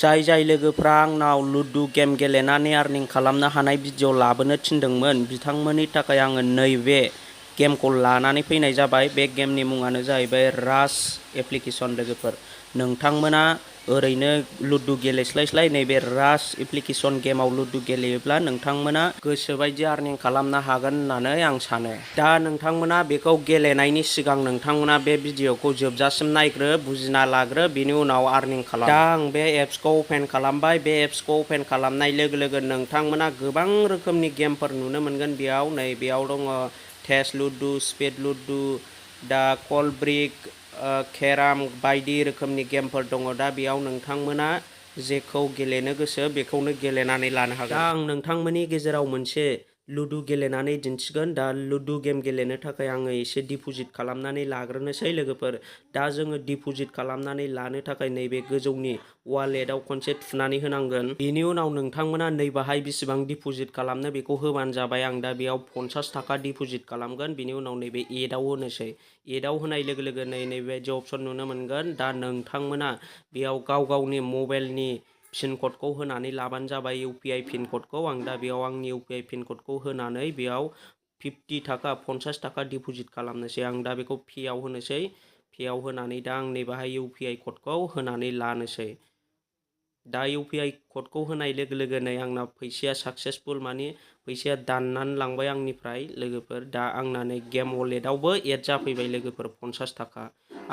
जाय लोगोफ्रा आंनाव लुडु गेम गेलेनानै आर्निं खालामनो हानाय भिडिअ लाबोनो थिनदोंमोन बिथांमोननि थाखाय आङो नैबे गेमखौ लानानै फैनाय जाबाय। बे गेमनि मुङानो जाहैबाय राश एप्लिकेशन। लोगोफोर नोंथांमोना ओरैनो लुडु गेलेस्लायस्लाय नैबे राश एप्लिकेशन गेमाव लुडु गेलेयोब्ला नोंथांमोना गोसोबायदि आर्निं खालामनो हागोन होननानै आं सानो। दा नोंथांमोना बेखौ गेलेनायनि सिगां नोंथांमोना बे भिडिअखौ जोबजासिम नायग्रो, बुजिना लाग्रो, बिनि उनाव आर्निं खालाम। दा आं बे एप्सखौ अपेन खालामबाय। बे एप्सखौ अपेन खालामनाय लोगो लोगो नोंथांमोना गोबां रोखोमनि गेमफोर नुनो मोनगोन। बेयाव दङ टेस्ट लुडु, स्पिड लुडु, दा कल ब्रिक, केराम बायदि रोखोमनि गेमफोर दङ। दा बेयाव नोंथांमोना जेखौ गेलेनो गोसो बेखौनो गेलेनानै लानो हागोन। दा आं नोंथांमोननि गेजेराव मोनसे लुडु गेलेनानै दिन्थिगोन। दा लुडु गेम गेलेनो थाखाय आङो एसे डिप'जिट खालामनानै लाग्रोनोसै लोगोफोर। दा जोङो डिप'जिट खालामनानै लानो थाखाय नैबे गोजौनि वालेटआव खनसे थुनानै होनांगोन। बेनि उनाव नोंथांमोना नैबाहाय बेसेबां डिप'जिट खालामनो बेखौ होबानो जाबाय। आं दा बेयाव 50 थाखा डिप'जिट खालामगोन। बेनि उनाव नैबे एडआव होनोसै। एडआव होनाय लोगो लोगो नैबेबायदि अपसन नुनो मोनगोन। दा नोंथांमोना बेयाव गावनि मबाइलनि पिन क'डखौ होनानै लाबानो जाबाय, UPI पिन क'डखौ। आं दा बेयाव आंनि UPI पिन क'डखौ होनानै बेयाव 50 थाखा डिप'जिट खालामनोसै। आं दा बेखौ पेआव होनोसै। पेआव होनानै दा आं नैबाहाय UPI क'डखौ होनानै लानोसै। दा UPI क'डखौ होनाय लोगो लोगो नै आंना फैसाया साक्सेसफुल, माने फैसाया दाननानै लांबाय आंनिफ्राय लोगोफोर। दा आंना नै गेम वालेटआवबो एड जाफैबाय लोगोफोर 50 थाखा।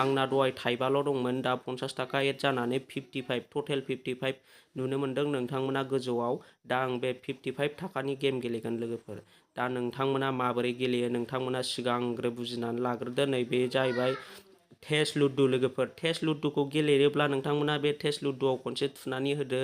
आंना दहाय थाइबाल' दंमोन, दा 50 थाखा एड जानानै 55 टटेल 55 नुनो मोनदों नोंथांमोना गोजौआव। दा आं बे 55 थाखानि गेम गेलेगोन लोगोफोर। दा नोंथांमोना माबोरै गेलेयो नोंथांमोना सिगांग्रो बुजिनानै लाग्रोदो। नैबे जाहैबाय टेस्ट लुडु लोगोफोर। टेस्ट लुडुखौ गेलेयोब्ला नोंथांमोना बे टेस्ट लुडुआव खनसे थुनानै होदो।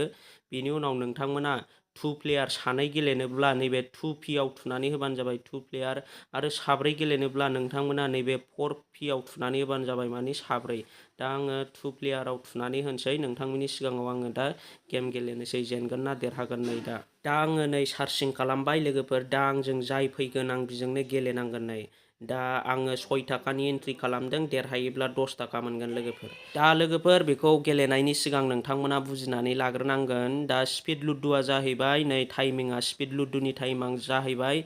बेनि उनाव नोंथांमोना 2 प्लेयार सानै गेलेनोब्ला नैबे 2P आव थुनानै होबानो जाबाय, 2 प्लेयार। आरो साब्रै गेलेनोब्ला नोंथांमोना नैबे 4P आव थुनानै होबानो जाबाय, माने साब्रै। दा आङो 2 प्लेयाराव थुनानै होनोसै। नोंथांमोननि सिगाङाव आङो दा गेम गेलेनोसै, जेनगोन ना देरहागोन नै दा। दा आङो नै सार्चिं खालामबाय लोगोफोर। दा आंजों जाय फैगोन आं बिजोंनो गेलेनांगोन नै। दा आङो 6 थाखानि एन्ट्रि खालामदों, देरहायोब्ला 10 थाखा मोनगोन लोगोफोर। दा लोगोफोर बेखौ गेलेनायनि सिगां नोंथांमोना बुजिनानै लाग्रोनांगोन। दा स्पिड लुडुआ जाहैबाय नै टाइमिंआ, स्पिड लुडुनि टाइमा जाहैबाय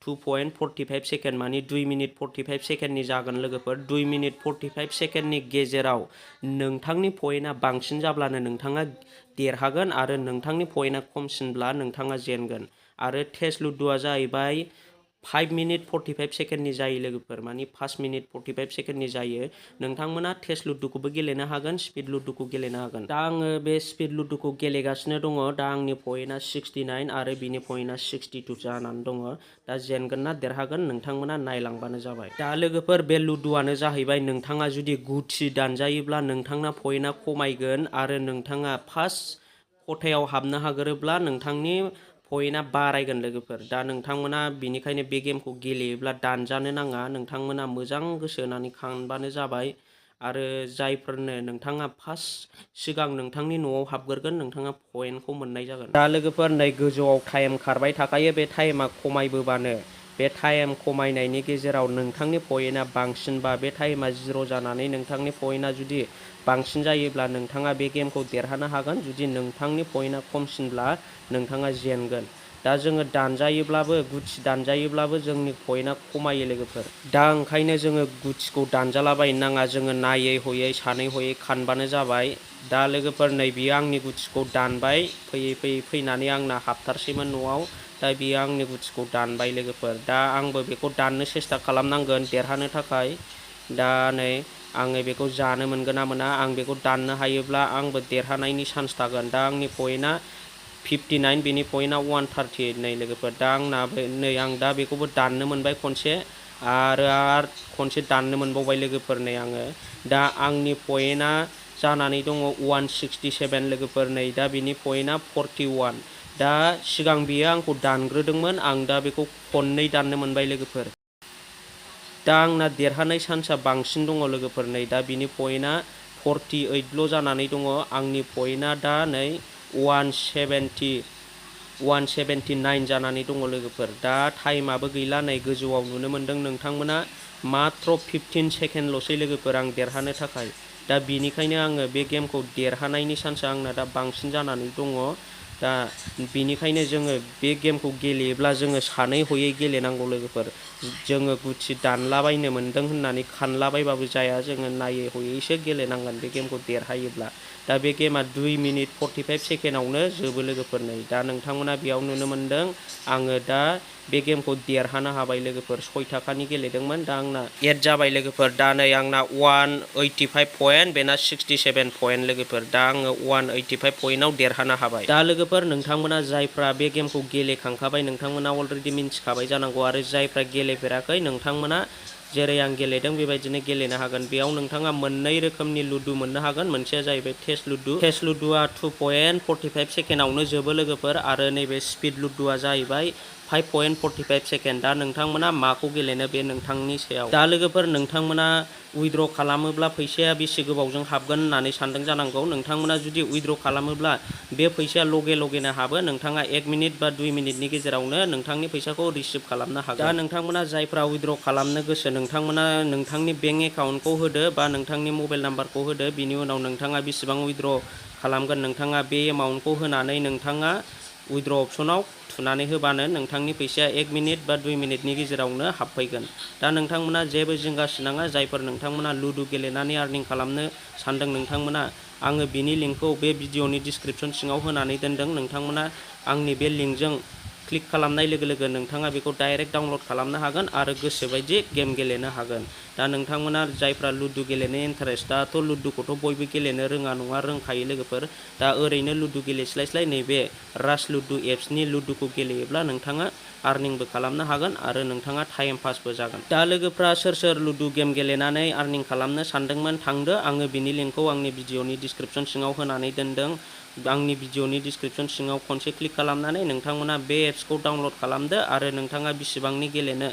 2.45 सेकेन्ड, माने 2 मिनिट 45 सेकेन्डनि जागोन लोगोफोर। 2 मिनिट 45 सेकेन्डनि गेजेराव नोंथांनि पइन्टआ बांसिन जाब्लानो नोंथाङा देरहागोन आरो नोंथांनि पइन्टआ खमसिनब्ला नोंथाङा जेनगोन। आरो टेस्ट लुडुआ जाहैबाय 5 मिनिट 45 सेकेन्डनि जायो लोगोफोर, माने 5 मिनिट 45 सेकेन्डनि जायो। नोंथांमोना टेस्ट लुडुखौबो गेलेनो हागोन, स्पिड लुडुखौ गेलेनो हागोन। दा आङो बे स्पिड लुडुखौ गेलेगासिनो दङ। दा आंनि पइन्टआ 69 आरो बिनि पइन्टआ 62 जानानै दङ। दा जेनगोन ना देरहागोन नोंथांमोना नायलांबानो जाबाय। दा लोगोफोर बे लुडुआनो जाहैबाय नोंथाङा जुदि गुथि दानजायोब्ला नोंथांना पइन्टआ खमायगोन आरो नोंथाङा फार्स्ट खथायाव हाबनो हागोरोब्ला नोंथांनि पइन्टआ बारायगोन लोगोफोर। दा नोंथांमोना बेनिखायनो बे गेमखौ गेलेयोब्ला दानजानो नाङा, नोंथांमोना मोजां गोसो होनानै खानबानो जाबाय। आरो जायफोरनो नोंथाङा फार्स्ट सिगां नोंथांनि न'आव हाबग्रोगोन नोंथाङा पइन्टखौ मोननाय जागोन। दा लोगोफोर नै गोजौआव टाइम खारबाय थाखायो। बे टाइमा खमायबोबानो, बे टाइम खमायनायनि गेजेराव नोंथांनि पइन्टआ बांसिनबा बे टाइमा 0 जानानै नोंथांनि पइन्टआ जुदि बांसिन जायोब्ला नोंथाङा बे गेमखौ देरहानो हागोन। जुदि नोंथांनि पइन्टआ खमसिनब्ला नोंथाङा जेनगोन। दा जोङो दानजायोब्लाबो, गुथि दानजायोब्लाबो जोंनि पइन्टआ खमायो लोगोफोर। दा ओंखायनो जोङो गुथिखौ दानजालाबायनो नाङा, जोङो नायै हयै सानै हयै खानबानो जाबाय। दा लोगोफोर नै बियो आंनि गुथिखौ दानबाय, फैयै फैनानै आंना हाबथारसैमोन न'आव। दा बियो आंनि गुथिखौ दानबाय लोगोफोर। दा आंबो बेखौ दाननो सेस्था खालामनांगोन देरहानो थाखाय। दा नै आङो बेखौ जानो मोनगोन ना मोना, आं बेखौ दाननो हायोब्ला आंबो देरहानायनि चान्स थागोन। दा आंनि पइन्टआ 59, बेनि पइन्टआ 138 नै लोगोफोर। दा आंना नै आं दा बेखौबो दाननो मोनबाय खनसे, आरो खनसे दाननो मोनबावबाय लोगोफोर नै आङो। दा आंनि पइन्टआ जानानै दङ 167 लोगोफोर। नै दा बिनि पइन्टआ 41। दा सिगां बियो आंखौ दानग्रोदोंमोन, आं दा बेखौ खननै दाननो मोनबाय लोगोफोर। दा आंना देरहानाय चान्सआ बांसिन दङ लोगोफोर। नै दा बिनि पइन्टआ 48ल' जानानै दङ। आंनि पइन्टआ दा नै 179 जानानै दङ लोगोफोर। दा टाइमाबो गैला, नै गोजौआव नुनो मोनदों नोंथांमोना माथ्र 15 सेकेन्डल'सै लोगोफोर आं देरहानो थाखाय। दा बिनिखायनो आङो बे गेमखौ देरहानायनि चान्सआ आंना दा बांसिन जानानै दङ। दा बिनिखायनो जोङो बे गेमखौ गेलेयोब्ला जोङो सानै हयै गेलेनांगौ लोगोफोर। जोङो गुथि दानलाबायनो मोन्दों होननानै खानलाबायबाबो जाया, जोङो नायै हयैसो गेलेनांगोन बे गेमखौ देरहायोब्ला। दा बे गेमा 2 मिनिट 45 सेकेन्डआवनो जोबो लोगोफोर। नै दा नोंथांमोना बेयाव नुनो मोन्दों आङो दा बे गेमखौ देरहानो हाबाय लोगोफोर। 6 थाखानि गेलेदोंमोन, दा आंना 8 जाबाय लोगोफोर। दा नै आंना 185 पइन्ट, बेना 67 पइन्ट लोगोफोर। दा आङो 185 पइन्टआव देरहानो हाबाय। दा लोगोफोर नोंथांमोना जायफ्रा बे गेमखौ गेलेखांखाबाय नोंथांमोना अलरेडि मिन्थिखाबाय जानांगौ, आरो जायफ्रा गेलेफेराखै नोंथांमोना जेरै आं गेलेदों बेबायदिनो गेलेनो हागोन। बेयाव नोंथाङा मोननै रोखोमनि लुदु मोननो हागोन। मोनसेया जाहैबाय टेस्ट लुदु। टेस्ट लुदुआ 2.45 सेकेन्डआवनो जोबो लोगोफोर, आरो नैबे स्पिड लुदुआ जाहैबाय 5.45 सेकेन्ड। दा नोंथांमोना माखौ गेलेनो बे नोंथांनि सायाव। दा लोगोफोर नोंथांमोना उइथड्र खालामोब्ला फैसाया बेसे गोबावजों हाबगोन होननानै सानदों जानांगौ। नोंथांमोना जुदि उइथड्र खालामोब्ला बे फैसाया लगे लगेनो हाबो। नोंथाङा 1 मिनिट बा 2 मिनिटनि गेजेरावनो नोंथांनि फैसाखौ रिसिभ खालामनो हागोन। दा नोंथांमोना जायफ्रा उइथड्र खालामनो गोसो नोंथांमोना नोंथांनि बेंक एकाउन्टखौ होदो बा नोंथांनि मबाइल नाम्बारखौ होदो। बिनि उनाव नोंथाङा बेसेबां उइथड्र खालामगोन नोंथाङा बे एमाउन्टखौ होनानै नोंथाङा उइथड्र अपसनाव थुनानै होबानो नोंथांनि फैसाया 1 मिनिट बा 2 मिनिटनि गेजेरावनो हाबफैगोन। दा नोंथांमोना जेबो जिंगासिनाङा, जायफोर नोंथांमोना लुदु गेलेनानै आर्निं खालामनो सानदों नोंथांमोना, आङो बिनि लिंकखौ बे भिडिअनि डिसक्रिपसन सिङाव होनानै दोनदों। नोंथांमोना आंनि बे लिंकजों क्लिक खालामनाय लोगो लोगो नोंथाङा बेखौ डाइरेक्ट डाउनलड खालामनो हागोन आरो गोसोबायदि गेम गेलेनो हागोन। दा नोंथांमोना जायफ्रा लुदु गेलेनो इन्टारेस्ट, दाथ' लुदुखौथ' बयबो गेलेनो रोङा नङा, रोंखायो लोगोफोर। दा ओरैनो लुदु गेलेस्लायस्लाय नैबे रास लुदु एप्सनि लुदुखौ गेलेयोब्ला नोंथाङा आर्निंबो खालामनो हागोन आरो नोंथाङा टाइम पासबो जागोन। दा लोगोफ्रा सोर सोर लुदु गेम गेलेनानै आर्निं खालामनो सानदोंमोन थांदो, आङो बिनि लिंकखौ आंनि भिडिअनि डिसक्रिपसन सिङाव होनानै दोनदों। आंनि भिडिअनि डिसक्रिपसन सिङाव खनसे क्लिक खालामनानै नोंथांमोना बे एप्सखौ डाउनलड खालामदो आरो नोंथाङा बेसेबांनि गेलेनो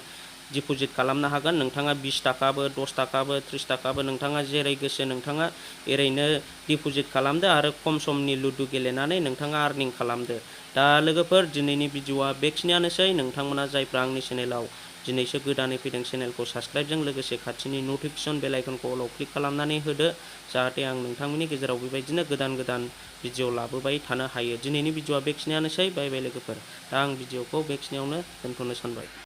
डिप'जिट खालामनो हागोन। नोंथाङा 20 थाखाबो 10 थाखाबो 30 थाखाबो नोंथाङा जेरै गोसो नोंथाङा ओरैनो डिप'जिट खालामदो आरो खम समनि लुदु गेलेनानै नोंथाङा आर्निं खालामदो। दा लोगोफोर दिनैनि भिडिअआ बेखिनियानोसै। नोंथांमोना जायफ्रा आंनि चेनेलाव दिनैसो गोदानै फैदों चेनेलखौ साबस्क्राइबजों लोगोसे खाथिनि नटिफिकेसन बेल आइकनखौ अलाव क्लिक खालामनानै होदो, जाहाथे आं नोंथांमोननि गेजेराव बेबायदिनो गोदान गोदान भिडिअ लाबोबाय थानो हायो। दिनैनि भिडिअआ बेखिनियानोसै। बाय बाय लोगोफोर। दा आं भिडिअखौ बेखिनियावनो दोनथ'नो सानबाय।